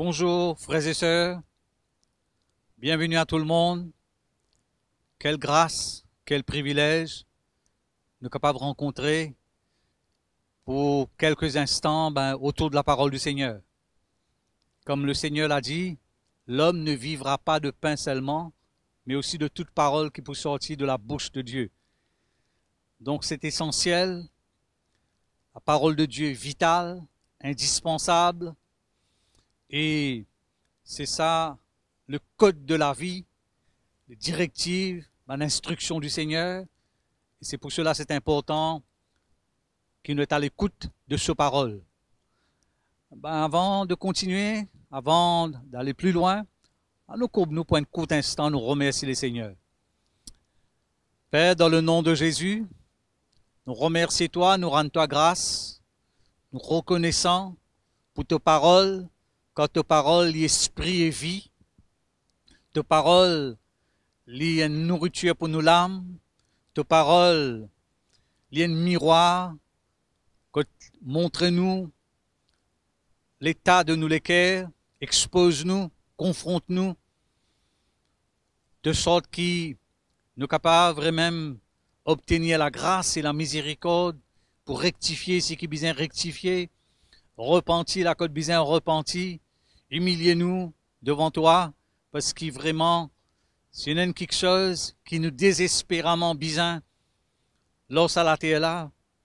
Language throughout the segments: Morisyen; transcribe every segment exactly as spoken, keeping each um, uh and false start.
Bonjour, frères et sœurs. Bienvenue à tout le monde. Quelle grâce, quel privilège nou kapav rankontre pour quelques instants, ben, autour de la parole du Seigneur. Comme le Seigneur l'a dit, l'homme ne vivra pas de pain seulement, mais aussi de toute parole qui peut sortir de la bouche de Dieu. Donc, c'est essentiel. La parole de Dieu est vitale, indispensable, et c'est ça le code de la vie, les directives, ben, l'instruction du Seigneur. Et c'est pour cela, c'est important ki nou et à l'écoute de sa parole. Ben, avant de continuer, avant d'aller plus loin, anou kourb nou pour un court instant, nou remercie le Seigneur. Père, dans le nom de Jésus, nou remercie toi, nou rann toi gras, nou rekonesan pour ta parole, car ta parole li esprit et vie. Ta parol, li enn nouritir pou nou lam. Ta parol, li enn mirwar kot montre nou leta de nou leker, expoz nou, konfront nou, de sort ki nou kapav vremem obtenir lagras e lamizerikord pou rektifie seki bizin rektifie, repanti la kot bizin repanti, imilie nou devan twa, parski vreman, si ena enn kiksoz ki nou dezesperaman bizin lor sa later la,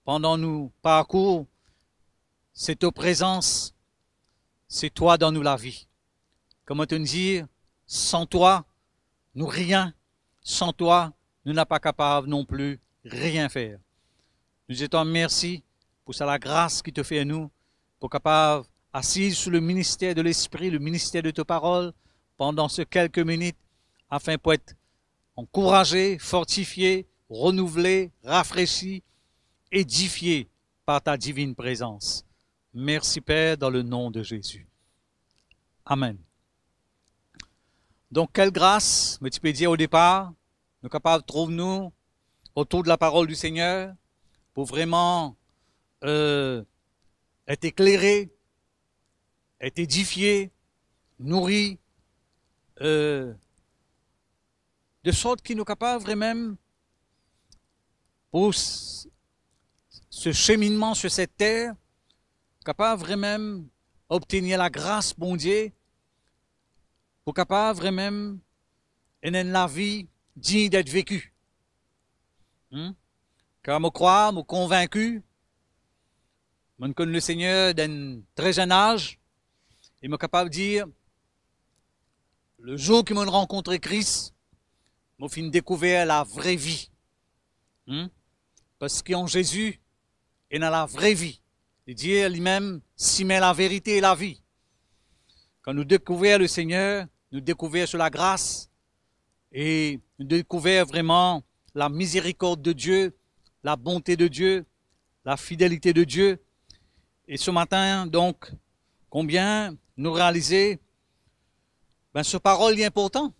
pandan nou parkour, se to prezans, se twa dan nou lavi. Kouma to'nn dir, san twa, nou rien, san twa, nou napa kapav nonpli rien fer. Nou dir twa mersi pou sa lagras ki to fer nou, pou kapav asiz sou le minister de Lespri, le minister de to parol, pandan se kelke minit, afin pou et ankouraze, fortifie, renouvle, rafresi, edifie par ta divine prezans. Mersi, Per, dan le nom de Zezi. Amen. Donk, kel gras, mo ti pe dir o depar, nou kapav trouv nou otour de la parol du Seigneur pou vreman, euh, et eklere, et edifie, nouri, euh, de sort ki nou kapav vremem, pou s-, se seminnman sur cette terre, kapav vremem obtenir lagras Bondie, pou kapav vremem ena enn lavi dign d'être vécu. Hmm? Kar mo krwar, mo konvinki, mo'nn konn Lesegner dan enn tre zenn az, e mo kapav dir, le zour ki mo'nn rankontre Kris, mo finn dekouver lavre vi. Hmm? Parski an Zezi, ena lavre vi. Li dir limem, simin, laverite e lavi. Kan nou dekouver Lesegner, nou dekouver so lagras, e nou dekouver vreman lamizerikord de Die, labonte de Die, lafidelite de Die. E se matin, donk, konbien nou realize, ben, so parol li inportan.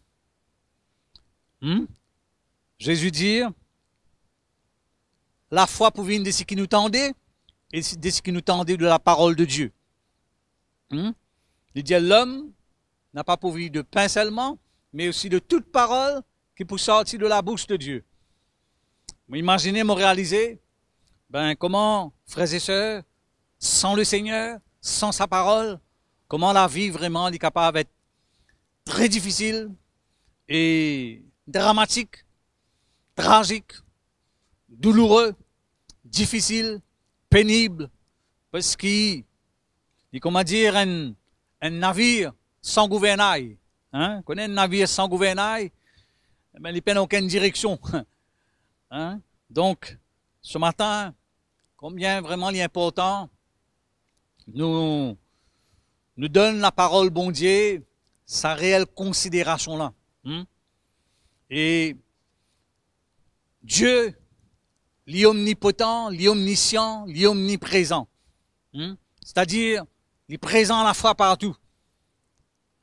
Hmm? Zezi dir, lafwa pou vinn de seki nou tande, e de seki nou tande de laparol de Die. Hmm? Li dir, lom napa pou viv de pin selman, me osi de tou parol ki pou sorti de labous de Die. Mo imazine, mo realize, ben, kouma, frer e ser, san Lesegner, san sa parol, kouma lavi vreman li kapav et tre difisil e dramatik, trazik, douloure, difisil, penib, parski li, kouma dir, enn, enn navir san gouvernay. Hein? Kone enn navir san gouvernay? Eben, li pena okenn direksion. Hein? Donk, se matin, konbien vreman li inportan nou, nou donn laparol Bondie sa reel konsiderasion la. Hmm? E Die, li omnipotan, li omnisian, li omniprezan. Hmm? Setadir, li prezan alafwa partou.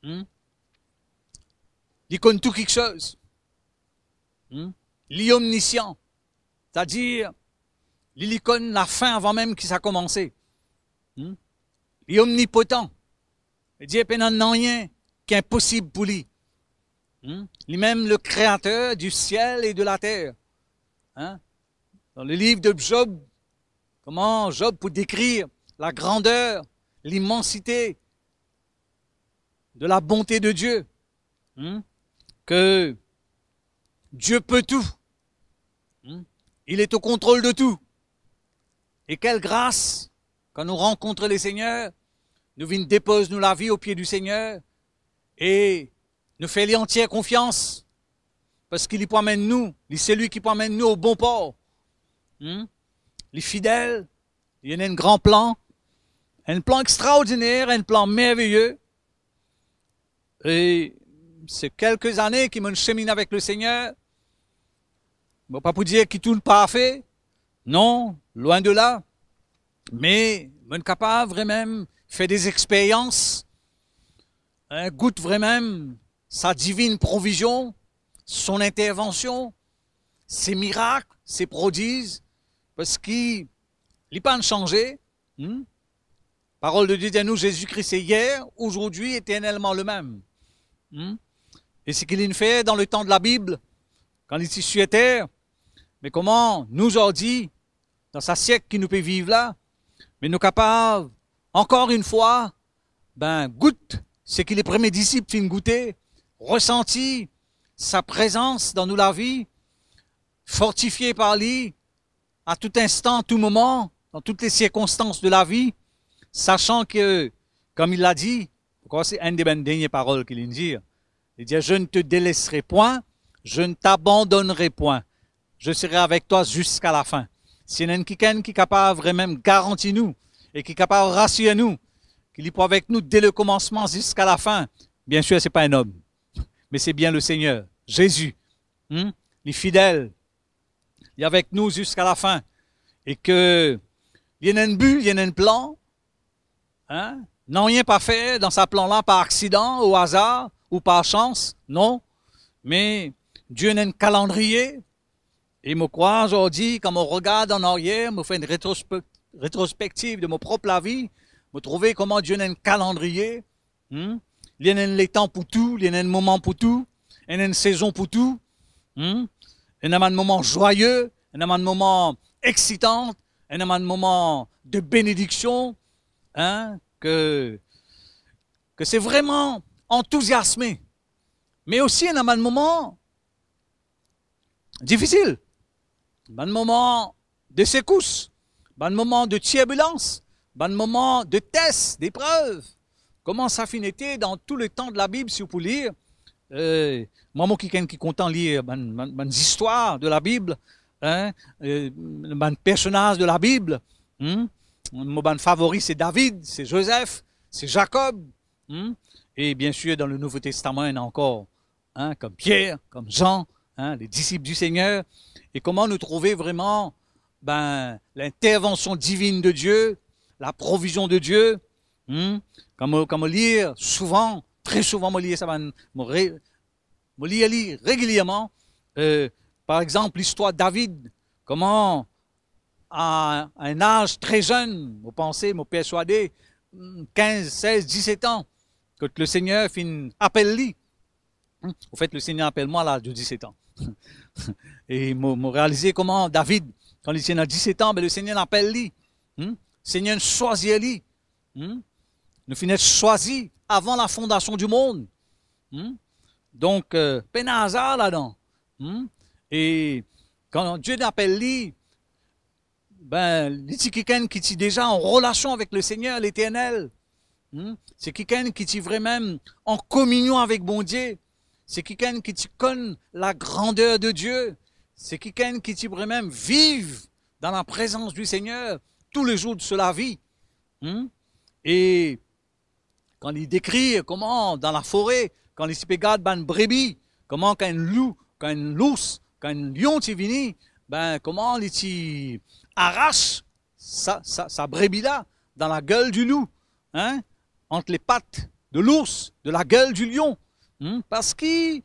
Hmm? Li konn tou kiksoz. Hmm? Li omnisian. Setadir, li, li konn lafin avan mem ki sa koumanse. Hmm? Li omnipotan. Li dir pena nanye ki inposib pou li. Hmm? Limem le Créateur du ciel et de la terre. Hein? Dans le livre de Job, comment Job peut décrire la grandeur, l'immensité de la bonté de Dieu, hmm? Que Dieu peut tout. Hmm? Il est au contrôle de tout. E kel gras, kan nou rankontre Lesegner, nou vinn depoz nou lavi o pie di Segner e nou fer li antie konfians, parski li pou amenn nou, li selwi ki pou amenn nou o bon por. Hmm? Li fidel, li ena enn gran plan, enn plan extraordiner, enn plan merveye. E se kelke zane ki mo'nn seminn avek Lesegner. Mo pa pou dir ki tou parfe, non, lwin de la. Me mo'nn kapav vremem fer de experyans, hein, gout vremem sa divinn provizion, son intervansion, se mirak, se prodiz, parski li pa'nn sanze. Hmm? Parol de Die dir nou, Zezi Kri se yer, azordi, eternelman lemem. Hmm? E seki li'nn fer dan letan de Labib, kan li ti sir ter, me kouma nou zordi, dan sa siek ki nou pe viv la, me nou kapav, ankor enn fwa, ben, gout seki le premie disip finn goute, resanti sa prezans dan nou lavi, fortifie par li, a tou instan, tou moman, dan tou le sirkonstans de lavi, sasan ke, kouma li dir, ankor se enn de bann dernie parol ki li'nn dir, li dir, "Je ne te délaisserai point, je ne t'abandonnerai point, je serai avec toi jusqu'à la fin." Si ena enn kikenn ki kapav vremem garanti nou e ki kapav rasir nou ki li pou avek nou de le komansman ziska la fin, biensir, se pa enn om, me se bien Lesegner Zezi. Hmm? Li fidel, li avek nou ziska la fin, e ke li ena enn bi, li ena enn plan. Hein? Nanye pa fer dan sa plan la par aksidan, o azar ou par sans, non. Me Die ena enn kalandriye, e mo krwar zordi, kan mo regard an aryer, mo fer enn retrospe-, retrospektiv de mo prop lavi, mo trouve kouma Die ena enn kalandriye. Hmm? Li ena enn letan pou tou, li ena enn moman pou tou, ena enn sezon pou tou. Hmm? Ena bann moman zwaye, ena bann moman eksitan, ena bann moman de benediksion, hein, ke, ke se vremem antouziasme. Me osi ena bann moman difisil, bann moman de sekous, bann moman de tirbilans, bann moman de tes, deprev. Kouma sa finn ete dan tou letan de Labib, si ou pou lir, eh, mwa, mo kikenn ki kontan lir bann, bann, bann zistwar de Labib, hein, eh, bann personaz de Labib, hmm? Mo bann favori, se David, se Zozef, se Zakob, hmm? E biensir, dan le Nouvo Testaman, ena ankor, hein, kom Pier, kom Zan, hein, le disip di Segner. E kouma nou trouve vremem, ben, lintervansion divinn de Die, la provizion de Die, hmm? Kan mo, kan mo lir souvan, tre souvan mo lir sa bann, mo re-, mo lir li regilierman, eh, par exanp, listwar David, kouma a, a enn az tre zenn, mo panse, mo perswade, hmm, kinz, sez, diset an, kot Lesegner finn apel li. Hmm, anfet, Lesegner apel mwa laz de diset an. E mo, mo realize kouma David, kan li ti ena diset an, be Lesegner apel li. Hmm? Segner swazir li. Hmm? Nou finn swazir avan lafondasion dimond. Hmm? Donk, eh, pena azar ladan. Hmm? E kan Die apel li, ben, li ti kikenn ki ti deza an relasion avek Lesegner Leternel. Hmm? Se kikenn ki ti vremem an kominion avek Bondie. Se kikenn ki ti konn lagrander de Die. Se kikenn ki ti vremem viv dan laprezans di Segner tou le zour de so lavi. Hmm? E kan li dekrir kouma dan lafore, kan li ti pe gard bann brebi, kouma kan enn lou, kan enn lours, kan enn lion ti vini, ben, kouma li ti aras sa, sa, sa brebi la dan lagel di lou, hein, ant lepat de lours, de lagel di lion, hmm, parski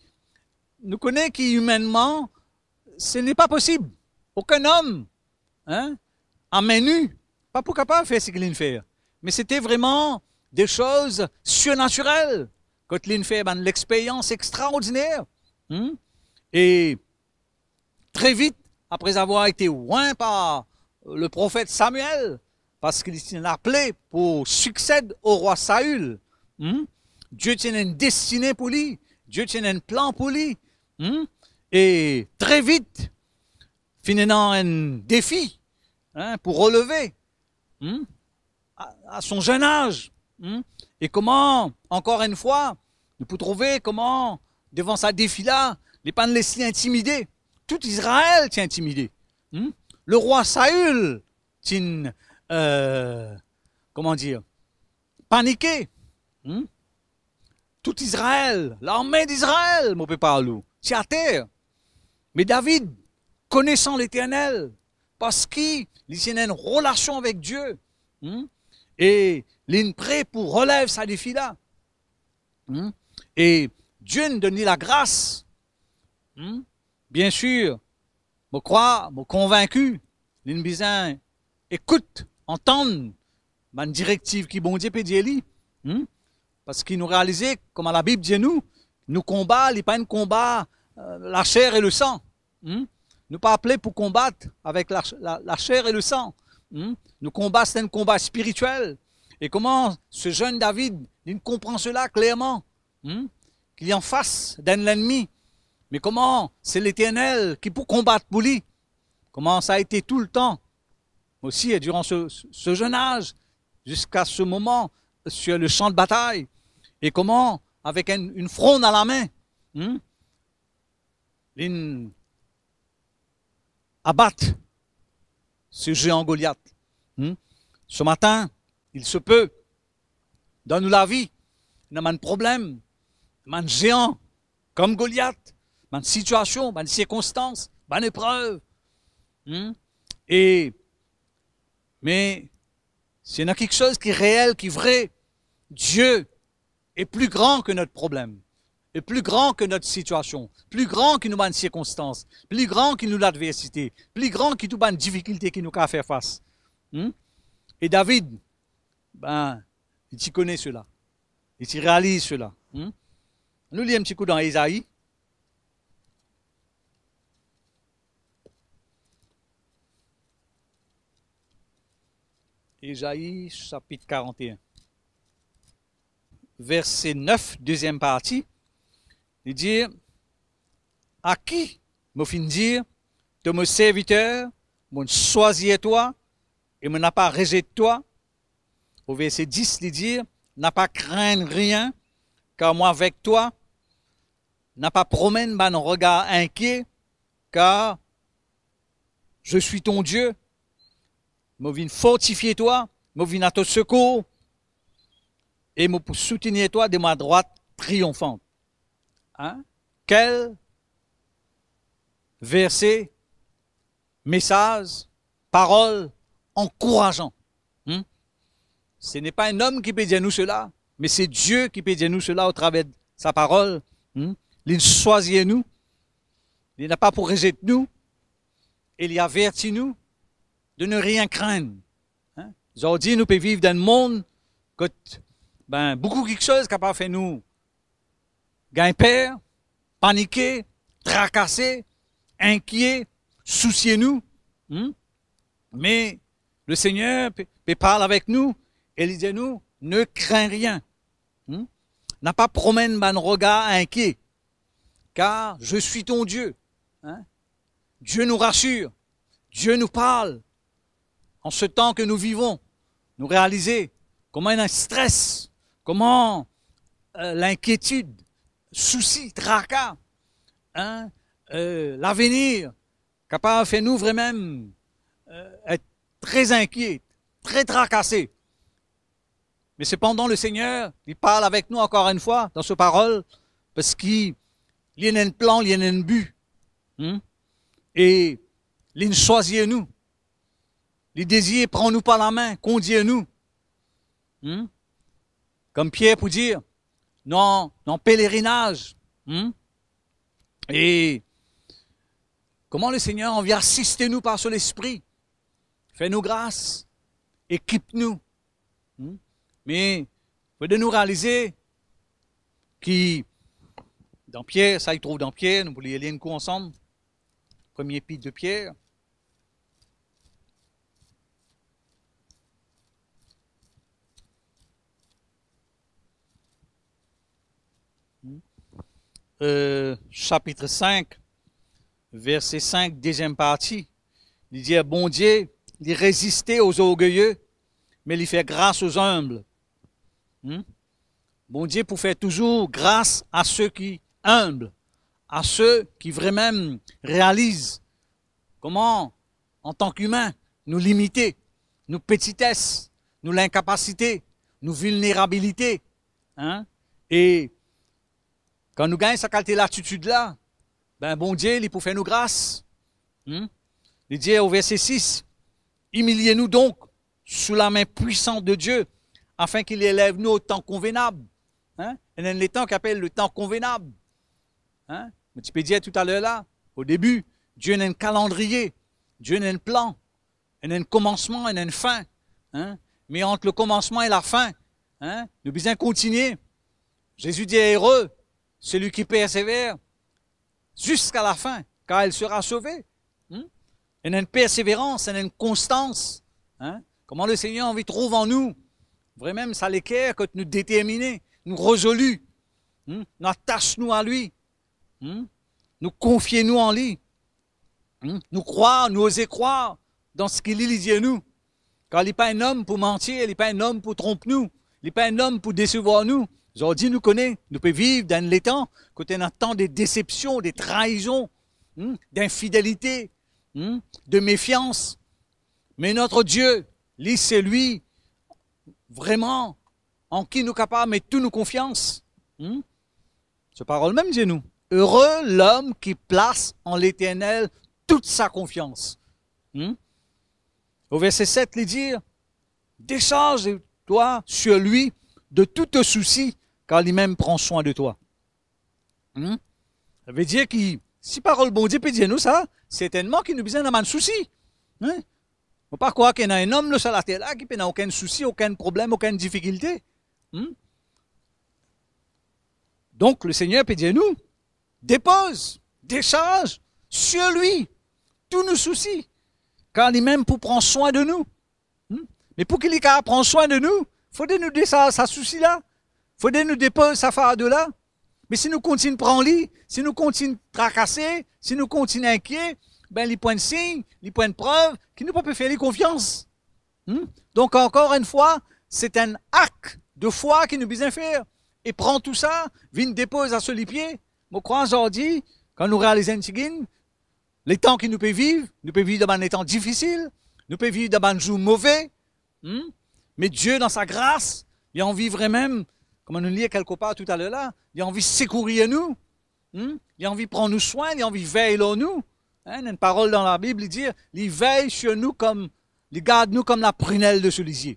nou kone ki imennman, ce n'est pas possible. Okenn om, hein, à main nue, pa pou kapav fer seki li'nn fer. Me sete vremem de soz sirnatirel, kot linn fer bann lexperyans extraordiner. Hmm? E tre vit, apre avoir ete win par le profet Samuel, parski li ti ena apele pou siksed o rwa Saul, hmm? Die ti ena enn destine pou li, Die ti ena enn plan pou li, hmm? E tre vit, finn ena enn defi, hein, pou releve, hmm, a, a son zenn az, hmm. E kouma, ankor enn fwa, nou pou trouve kouma, devan sa defi la, li pa'nn les li intimide. Tou Izrael ti intimide, hmm. Lerwa Saul ti'nn, euh, kouma dir, panike, hmm. Tou Izrael, larme d'Izrael, mo pe parl ou, ti ater. Me David, konesan Leternel, parski li ti ena enn relasion avek Die, hmm, e linn pre pou relev sa defi la, hmm, e Die inn donn li lagras, hmm. Biensir, mo krwar, mo konvinki, linn bizin ekout, antann bann direktiv ki Bondie pe dir li, hmm? Parski nou realize, kouma Labib dir nou, nou konba, li pa enn konba, euh, laser e lesan, hmm? Nou pa apele pou konbat avek la, la, laser e lesan, hmm? Nou konba, se enn konba spiritiel. E kouma se zenn David, linn konpran sela klerman, hmm, ki li anfas d'enn lennmi, me kouma se Leternel ki pou konbat pou li, kouma sa ete toultan, osi, e diran se, se zenn az, ziska se moman, sur le champ de bataille, e kouma, avek enn, enn fronn a lame, hmm, linn abat se zean Goliat. Hmm? Ce matin, il se peut, dan nou lavi, ena bann problem, bann zean, kom Goliat, bann sitiasion, bann sirkonstans, bann eprev. Hmm? E, me, si ena kiksoz ki reel, ki vre, Die est plus grand que notre problème, est plus grand que notre situation, pli gran ki nou bann sirkonstans, pli gran ki nou ladversite, pli gran ki tou bann difikilte ki nou kapav fer fas. Hmm? E David, ben, li ti kone sela. Li ti realiz sela. Hmm? Nou lir enn ti kou dan Ezai. Ezai, sapit karant-e-enn, verse nef, deziem parti, li dir, "A ki mo finn dir, to mo serviter, mo swazir twa, e mo napa rezet twa?" O verse dis, li dir, "Napa krenn rien, kar mo avek twa. Napa promenn bann regar inkie, kar je suis ton Dieu. Mo vinn fortifie twa, mo vinn a to sekour, e mo pou soutenir twa de ma drwat trionfant." Hein? Kel verse, mesaz, parol ankourazan. Hmm? Ce n'est pas un homme ki pe dir nou sela, me se Die ki pe dir nou sela atraver sa parol. Hmm? Li swazir nou, li napa pou rezet nou, e li averti nou de ne rien craindre. Hein? Zordi nou pe viv dan enn mond kot, ben, boukou kiksoz kapav fer nou gagn per, panike, trakase, inkie, sousie nou. Hmm? Me Lesegner pe, pe parl avek nou e li dir nou, "Ne crains rien." Hmm? Napa promenn bann regar inkie, car je suis ton Dieu. Hein? Die nou rasir, Die nou parl. An se tan ke nou vivon, nou realize kouma ena stres, kouma, euh, linkietid, sousi, traka, hein, euh, lavenir kapav fer nou vremem, euh, et tre inkie, tre trakase. Me sepandan, Lesegner, li parl avek nou ankor enn fwa dan so parol, parski li ena enn plan, li ena enn bi. Hmm? E li swazir nou. Li dezir pran nou par lame, kondir nou. Hmm? Kom Pier pou dir, nou an, nou an pelerinaz. Hmm? E kouma Lesegner anvi asiste nou par so Lespri, fer nou gras, ekip nou. Hmm? Me Fode nou realize ki dan Pier, sa i trouv dan Pier, nou pou lir li enn kou ansam. Premie epit de Pier. Euh, sapit sink, verse sink, deziem parti, li dir, Bondie, li reziste o zorgeye, me li fer gras o zinb. Hmm? Bondie pou fer touzour gras a se ki inb, a se ki vremem realiz kouma, antan ki imin, nou limite, nou petites, nou linkapasite, nou vilnerabilite, hein? E kan nou gagn sa kalite latitid la, ben, Bondie, li pou fer nou gras. Hmm? Li dir o verse sis, Imilie nou donk sou lame pwisan de Dieu, afin ki li elev nou o tan konvenab. Hein? Ena enn letan ki apel le tan konvenab. Hein? Mo ti pe dir toutaler la, o debi, Dieu ena enn kalandriye, Dieu ena enn plan, ena enn komansman, ena enn fin. Hein? Me ant le komansman e lafin, hein, nou bizin kontigne. Zezi dir, ere selwi ki persever ziska lafin, kar il sera sove. Hmm? Ena enn perseverans, ena enn konstans. Hein? Kouma Lesegner anvi trouv an nou vremem sa leker kot nou determine, nou rezoli, hmm, nou atas nou a li, hmm, nou konfie nou an li, hmm, nou krwar, nou oze krwar dan seki li, li dir nou. Kar li pa enn om pou manti, li pa enn om pou tronp nou, li pa enn om pou desevwar nou. Zordi nou kone, nou pe viv dan enn letan kot ena tan de desepsion, de traizon, hmm, d'infidelite, hmm, de mefians. Me notre Dieu, li, se li vremem an ki nou kapav met tou nou konfians. Hmm? So parol mem dir nou, ere lom ki plas an Leternel tou sa konfians. Hmm? O verse set, li dir, desarz twa sir li de tou to sousi, kar limem pran swin de twa. Hmm? Sa ve dir ki, si parol Bondie pe dir nou sa, sertennman ki nou bizin ena bann sousi. Hein? Mo pa krwar ki ena enn om lor sa later la ki pena okenn sousi, okenn problem, okenn difikilte. Hmm? Donk, Lesegner pe dir nou, depoz, desarz sir li tou nou sousi, kar limem pou pran swin de nou. Hmm? Me pou ki li kapav pran swin de nou, fode nou desarz sa sousi la, fode nou depoz sa fardo la. Me si nou kontign pran li, si nou kontign trakase, si nou kontign inkiet, ben, li pou enn sign, li pou enn prev ki nou pa pe fer li konfians. Hmm? Donk, ankor enn fwa, se enn ak de fwa ki nou bizin fer. E pran tou sa, vinn depoz a so lipie. Mo krwar zordi, kan nou realize enn tigit, letan ki nou pe viv, nou pe viv dan bann letan difisil, nou pe viv dan bann zour move, hmm? Me Die, dan sa gras, li anvi vremem, kouma nou lir kelkepar toutaler la, li anvi sekourir nou, hmm? Li anvi pran nou swin, li anvi vey lor nou. Hein, enn parol dan Labib, li dir, li vey sir nou kom, li gard nou kom laprinel de so lizie.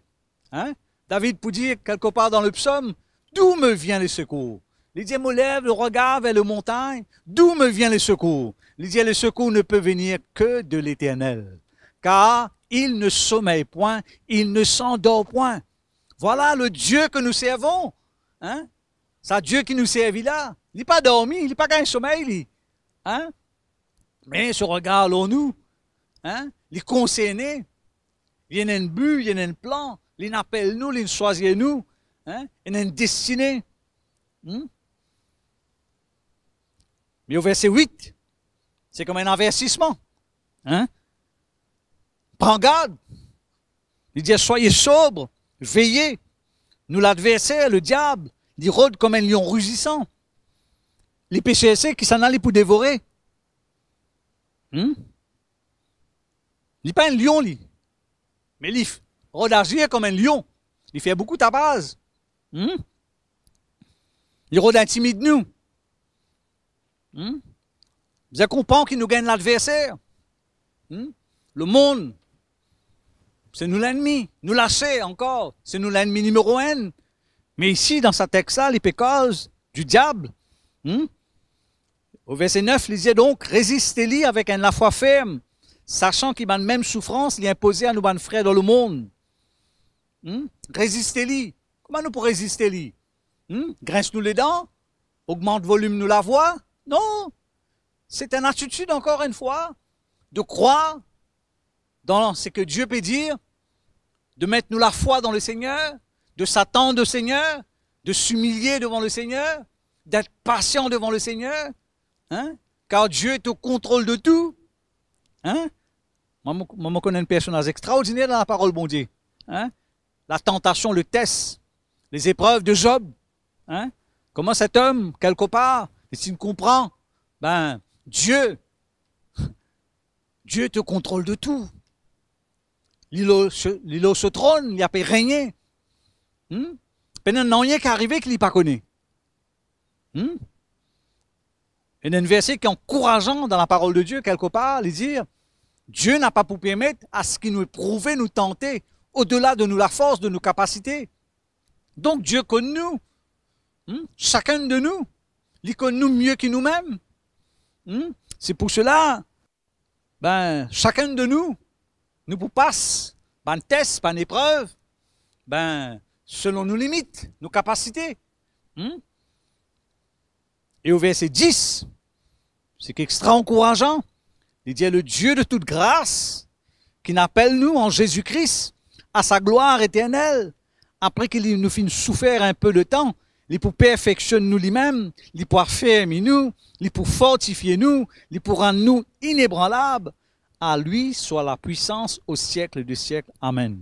Hein? David pou dir kelkepar dan le psom, d'où me vient le secours? Li dir, mo lev le regar ver le montagn, d'où me vient le secours? Li dir, le secours ne peut venir que de l'Éternel, car il ne sommeille point, il ne s'endort point. Voilà le Dieu que nous servons. Hein? Sa Die ki nou servi la, li pa dormi, li pa gagn somey li. Hein? Me so regar lor nou, hein? Li konserne, li ena enn bi, li ena enn plan, li apel nou, li swazir nou, hein? Ena enn destine. Hmm? Me o verse wit, se kom enn avertisman. Hein? Pran gard. Li dir, soyez sobres, veillez. Nou ladverser, le diab, li rod kom enn lion rizisan. Li pe serse kisannla li pou devore. Hmm? Li pa enn lion, li. Me li f-, rod azir kom enn lion. Li fer boukou tapaz. Hmm? Li rod intimid nou. Hmm? Bizin konpran ki nou gagn ladverser. Hmm? Lemond, se nou lennmi. Nou laser ankor, se nou lennmi nimero enn. Me isi, dan sa text la, li pe koz du diab. Hmm? O verse nef, li dir, donk, reziste li avek enn lafwa ferm, sasan ki bann mem soufrans li inpoze a nou bann frer dan lemond. Hmm? Reziste li. Kouma nou pou reziste li? Hmm? Grins nou ledan? Ogmant volim nou lavwa? Non. C'est une attitude, encore une fois, de croire dans ce que Dieu peut dire, de mettre nou lafwa dans le Seigneur, de s'attendre au Seigneur, de s'humilier devant le Seigneur, d'être patient devant le Seigneur, hein, car Dieu est au contrôle de tout. Hein? Mwa, mo, mwa, mo konn enn personaz extraordiner dan laparol Bondie. Hein? La tentation, le test, les épreuves de Job. Hein? Kouma cet homme, quelque part, li ti konpran, ben, Dieu, Dieu est au contrôle de tout. Li lor so, li lor so tronn, li ape regne. Hmm? Pena nanye ki arive ki li pa kone. Hmm? Ena enn verse ki ankourazan dan laparol de Dieu, quelque part, li dir, Dieu napa pou permet a se ki nou eprouve, nou tante odela de nou lafors, de nou kapasite. Donk, Dieu konn nou. Hmm? Sakenn de nou. Li konn nou mie ki noumem. Hmm? C'est pour cela, ben, sakenn de nou, nou pou pas bann tes, bann eprev, ben, selon nou limit, nou kapasite. Hmm? E o verse dis, seki extra ankourazan, li dir, le Dieu de toute grâce, ki'nn apel nou an Zezi Kris a sa glwar eternel, apre ki li, nou finn soufer enn pe letan, li pou perfeksionn nou limem, li pou afermi nou, li pou fortifie nou, li pou rann nou inebranlab. A lui soit la puissance au siècle des siècles. Amen.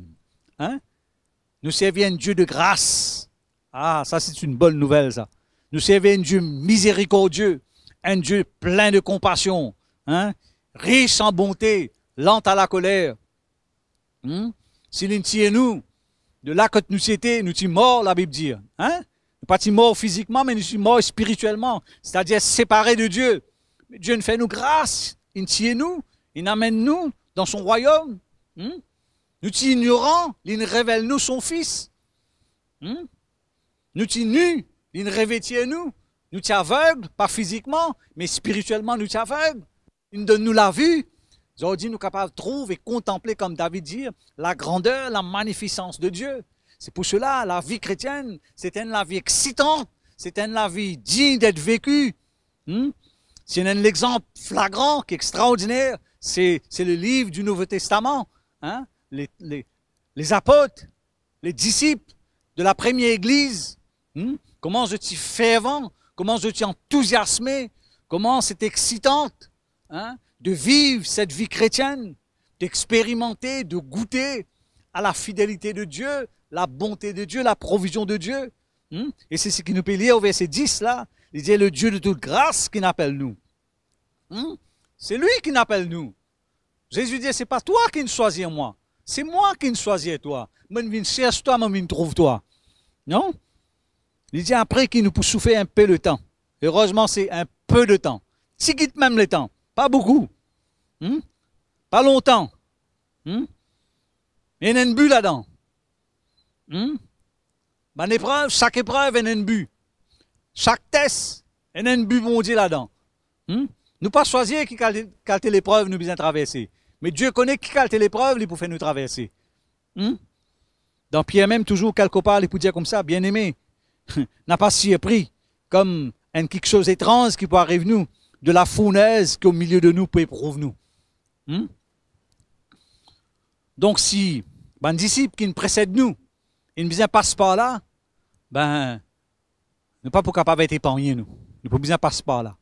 Hein? Nou servi enn Die de gras. Ah, sa, c'est une bonne nouvelle, sa. Nou servi enn Die mizerikordie, enn Die plin de konpasion, hein? Ris an bonte, lant a lakoler. Hmm? Si li'nn tir nou de la kot nou ti ete, nou ti mor, Labib dir, hein? Nou pa ti mor fizikman, me nou ti mor spiritielman, setadir separe de Die. Me Die'nn fer nou gras, inn tir nou, inn amenn nou dan so rwayom. Hmm? Nou ti ignoran, li'nn revel nou so Fis. Hmm? Nou ti ni, li'nn revetir nou. Nou ti aveg, pa fizikman, me spiritielman nou ti aveg. Li'nn donn nou lavi. Zordi nou kapav trouv e kontanple, kouma David dir, la grandeur, la magnificence de Dieu. C'est pour cela, la vie chrétienne, c'est une vie excitante, c'est une vie digne d'être vécue. Hmm? Si ena enn lexanp flagran ki extraordiner, c'est, c'est le livre du Nouveau Testament, hein? Les, les, les apôtres, les disciples de la première église, hmm? Kouma zot ti fervan, kouma zot ti antouziasme, kouma c'était excitant, hein, de vivre cette vie chrétienne, d'expérimenter, de goûter à la fidélité de Dieu, la bonté de Dieu, la provision de Dieu. Hmm? E se seki nou pe lir o verse dis la, li dir, le Dieu de toute grâce ki'nn apel nou. Hmm? Se li ki'nn apel nou. Zezi dir, c'est pas toi qui swazir mwa, c'est moi qui swazir twa. Mo'nn vinn sers twa, mo'nn vinn trouv twa. Non? Li dir apre ki nou pou soufer enn pe letan. Erezman, se enn pe letan. Tigit mem letan. Pa boukou. Hmm? Pa lontan. Hmm? Ena enn bi ladan. Hmm? Bann eprev, sak eprev ena enn bi. Sak tes ena enn bi Bondie ladan. Hmm? Nou pa swazir ki kal-, kalite leprev nou bizin traverse. Me Die kone ki kalite leprev li pou fer nou traverse. Hmm? Dan Pier mem, touzour kelkepar, li pou dir koumsa, "Bien-aimé, napa sirpri kom enn kiksoz etranz ki pou ariv nou, de la fournaise ki omilie de nou pou eprouv nou." Hmm? Donk, si bann disip ki'nn presed nou, inn bizin pas par la, ben, nou pa pou kapav et epargne nou. Nou pou bizin pas par la.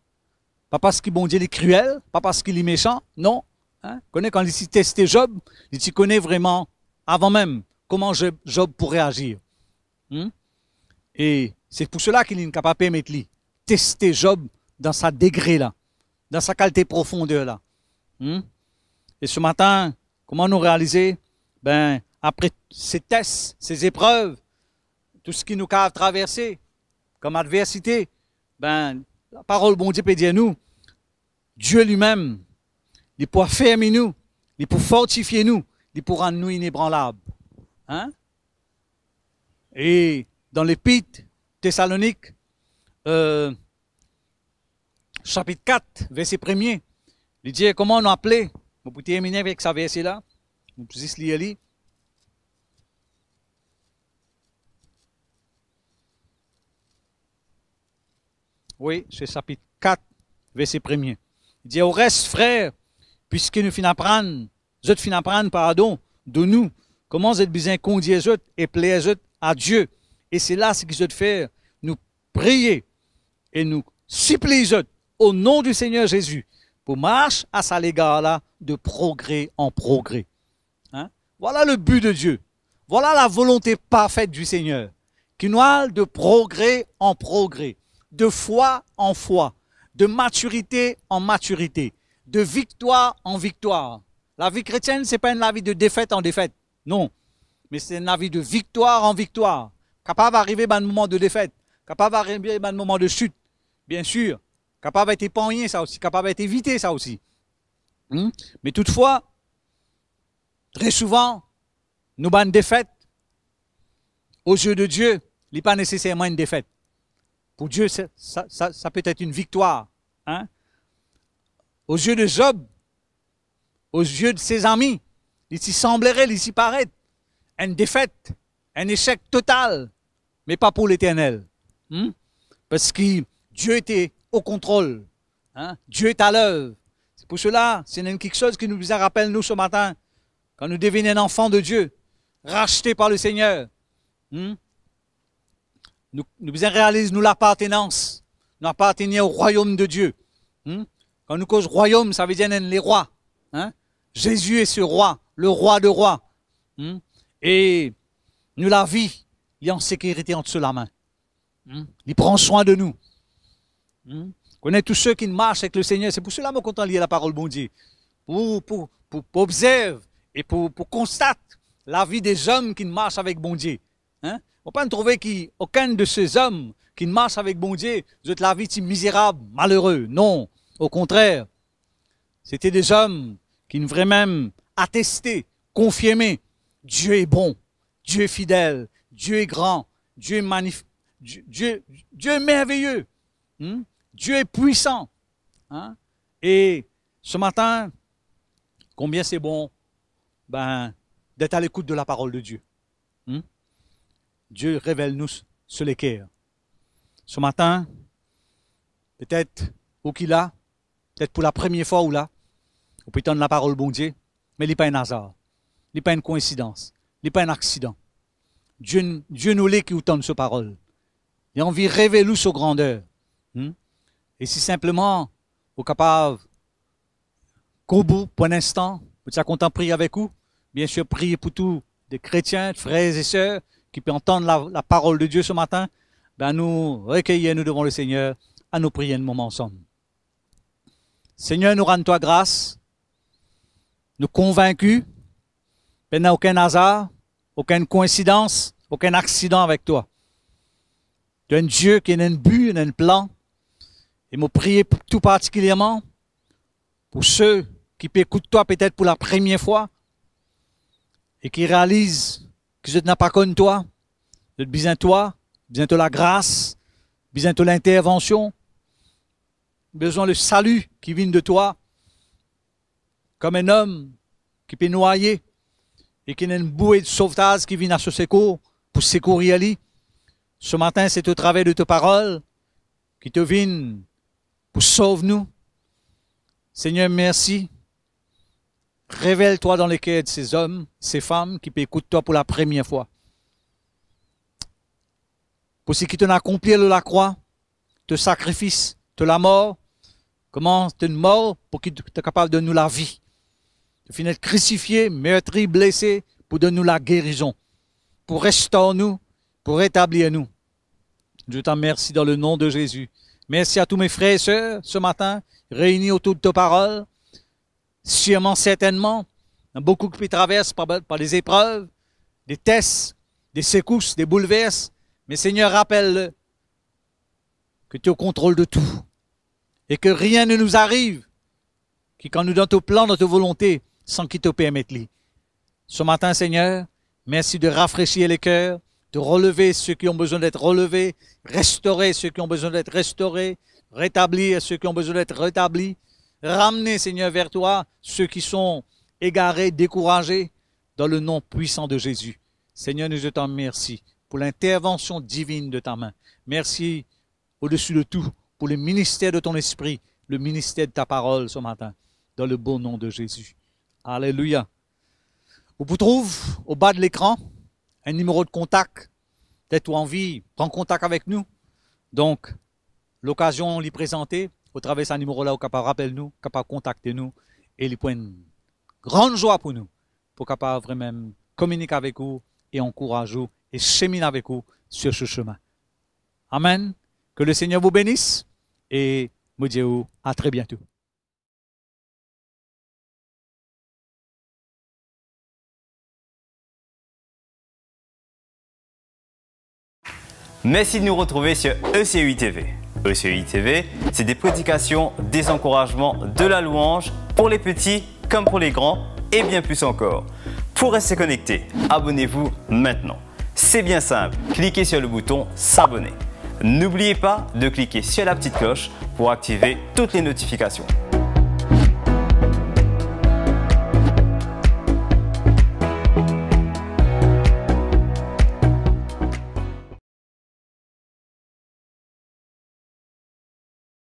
Pa parski Bondie li kriel, pa parski li mesan, non. Hein? Kone kan li ti teste Zob, li ti kone vreman avan mem kouma Zob, Zob pou reazir. Hmm? E se pou sela ki li'nn kapav permet li teste Zob dan sa degre la, dan sa kalite profonder la. Hmm? E se matin, kouma nou realize, ben, apre se tes, se eprev, tou seki nou kapav traverse kom adversite, ben, laparol Bondie pe dir nou, Die limem, li pou afermi nou, li pou fortifie nou, li pou rann nou inebranlab. Hein? E dan Lepit Tesalonik, euh, sapit kat, verse premie, li dir kouma nou apele. Mo pou termine avek sa verse la. Mo pou zis lir li. Wi, se sapit kat, verse premie. Li dir, "Oles, frer, piski nou finn aprann, zot finn aprann, pardon, de nou, kouma zot bizin kondir zot e pler zot a Die, e se la seki zot fer, nou priye e nou sipliy zot, o nom di Segner Zezi, pou mars a sa legar la de progre an progre." Hein? Voilà le but de Dieu. Voilà la volonté parfaite du Seigneur. Ki nou al de progre an progre, de fwa an fwa, de matirite an matirite, de viktwar an viktwar. Lavi kretienn, se pa enn lavi de defet an defet. Non. Me se enn lavi de viktwar an viktwar. Kapav arive bann moman de defet, kapav arive bann moman de sit, biensir. Kapav et epargne sa osi, kapav et evite sa osi. Hmm? Me toutfwa, tre souvan, nou bann defet, aux yeux de Dieu, li pa neseserman enn defet. Pou Die, sa, sa, sa, sa pe et enn viktwar, hein? Aux yeux de Job, aux yeux de ses amis, li ti sanblere, li ti paret enn defet, enn esek total, me pa pou Leternel. Hmm? Parski Die ete o kontrol. Hein? Dieu est à l'œuvre. C'est pour cela, se enn kiksoz ki nou bizin rapel nou se matin, kan nou devinn enn anfan de Die, rachte par le Segner. Hmm? Nou, nou bizin realiz nou lapartenans. Nou apartenir o rwayom de Die. Hmm? Kan nou koz rwayom, savedir enn lerwa. Hein? Jésus est ce roi, le roi de roi. Hmm? E nou lavi, li an sekirite ant so lame. Hmm? Li pran swin de nou. Hmm? Kone tou seki mars avek le Segner, se pou sela mo kontan lir laparol Bondie. Pou, pou, pou, pou observe e pou, pou konstat lavi de zom ki mars avek Bondie. Hein? Mo pa trouve ki okenn de se zom ki mars avek Bondie, zot lavi ti mizerab, malere. Non, okontrer. Se ti de zom ki vremem ateste, konfirme, Die est bon, Die est fidèle, Die est grand, Die est magnif-, Die, Die, Die est merveilleux, hmm? Die est puissant, hein? E se matin, konbien se bon, ben, d'être à l'écoute de la parole de Dieu. Hmm? Die revel nou so leker. Se matin, petet ou ki la, petet pou lapremie fwa ou la, ou pe tann laparol Bondie, me li pa enn azar, li pa enn koinsidans, li pa enn aksidan. Die, Die nou le ki ou tann so parol. Li anvi revel ou so grander. Hmm? E si sinpleman ou kapav kourb ou pou enn instan, mo ti a kontan priye avek ou. Biensir, priye pou tou de kretien, frer e ser ki pe antann la, laparol de Die se matin. Ben, nou rekeyir nou devan le Segner, anou priye enn moman ansam. Segner, nou rann twa gras. Nou konvinki pena okenn azar, okenn koinsidans, okenn aksidan avek twa. To enn Die ki ena enn bi, ena enn plan. E mo priye tou partikilierman pou se ki pe ekout twa petet pou lapremie fwa e ki realiz ki zot napa konn twa, zot bizin twa, bizin to lagras, bizin to lintervansion, bizin le sali ki vinn de twa, kom enn om ki pe nwaye e ki ena enn boue de sovtaz ki vinn a so sekour pou sekourir li. Se matin, se to traver de to parol ki to vinn pou sov nou. Segner, mersi. Revel twa dan leker de se zom, se fam ki pe ekout twa pou lapremie fwa. Pou seki to inn akonpli lor lakrwa, to sakrifis, to lamor, kouma to inn mor pou ki to kapav donn nou lavi. To finn et krisifie, mertri, blese, pou donn nou lagerizon, pou restor nou, pou retablir nou. Dieu t'a mersi dan le nom de Jésus. Mersi a tou me frer e ser se matin, reini otour de to parol. Sirman, sertennman, ena boukou ki pe travers par, par de zeprev, de tes, de sekous, de boulvers. Me Segner, rapel ke to o kontrol de tou e ke rien ne nous arrive ki kan nou dan to plan, dan to volonte, san ki to permet li. Se matin, Segner, mersi de rafresir leker, de relever ceux qui ont besoin d'être relevés, restaurer ceux qui ont besoin d'être restaurés, rétablir ceux qui ont besoin d'être rétablis. Ramener, Seigneur, vers toi ceux qui sont égarés, découragés, dans le nom puissant de Jésus. Seigneur, nous te remercions pour l'intervention divine de ta main. Merci au-dessus de tout pour le ministère de ton esprit, le ministère de ta parole ce matin, dans le beau nom de Jésus. Alléluia. Ou pou trouv oba lekran enn nimero de kontak. Petet ou anvi pran kontak avek nou. Donk, lokazion li prezante, atraver sa nimero la, ou kapav rapel nou, kapav kontakte nou, e li pou enn gran zwa pou nou, pou kapav vremem kominik avek ou e ankouraz ou e seminn avek ou sur ce chemin. Amen. Que le Seigneur vous bénisse et mo dir ou à très bientôt. Merci de nous retrouver sur E C U I T V. E C U I T V, c'est des prédications, des encouragements, de la louange pour les petits comme pour les grands et bien plus encore. Pour rester connecté, abonnez-vous maintenant. C'est bien simple, cliquez sur le bouton s'abonner. N'oubliez pas de cliquer sur la petite cloche pour activer toutes les notifications.